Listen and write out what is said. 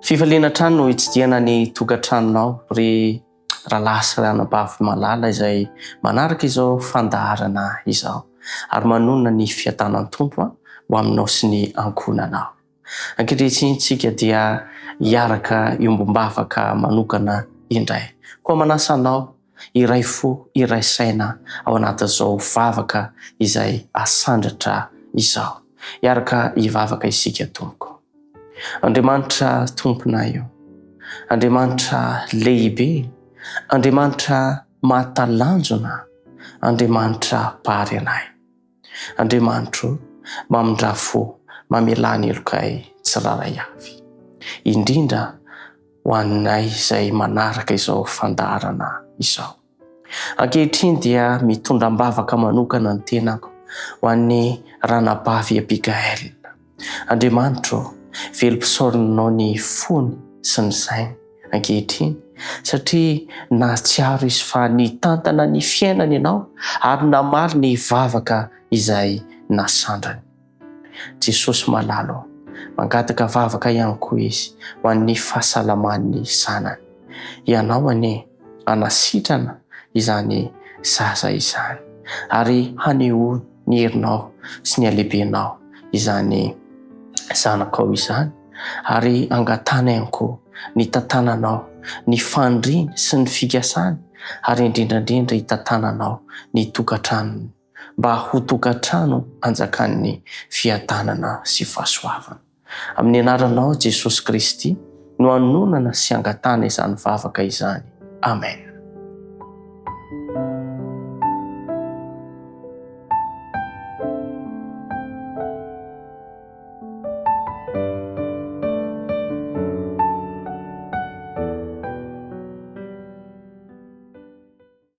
Fifaliana hatrany no hitsidihana ny tokantranonao ry rahalahy sy ranabavy malala izay manaraka izao fandaharana izao ary manonona ny fiadanan'ny Tompo ho aminao sy ny ankohonanao. Ankehitriny isika dia hiaraka hiombom-bavaka manokana indray. Koa manasa anao hiray fo, hiray saina ao anatin'izao vavaka izay asandratra izao. Hiaraka hivavaka isika tompoko. Andriamanitra Tomponay o! Andriamanitra lehibe, Andriamanitra mahatalanjona, Andriamanitra Mpahary anay. Andriamanitro, mamindrà fo, mamelà ny helokay tsirairay avy. Indrindra ho anay izay manaraka izao fandaharana izao. Ankehitriny dia mitondra am-bavaka manokana ny tenako ho an'ny Ranabavy Abigail. Andriamanitro ô, velom-pisaoranao ny fony sy ny sainy ankehitriny satria nahatsiaro izy fa nitantana ny fiainany Ianao ary namaly ny vavaka izay nasandrany. Jesosy malala ô, mangataka vavaka ihany koa izy ho an'ny fahasalaman'ny zanany. Ianao anie hanasitrana izany zaza izany ary hanehoa ny herinao sy ny halehibenao izany zanakao izany ary angatahana ihany koa ny hitantananao ny faniriany sy ny fikasany ary indrindra indrindra hitantananao ny tokantranony mba ho tokantrano anjakan'ny fiadanana sy fahasoavana. Amin'ny anaranao Jesosy Kristy no anononana sy angatahana izany vavaka izany. Amen.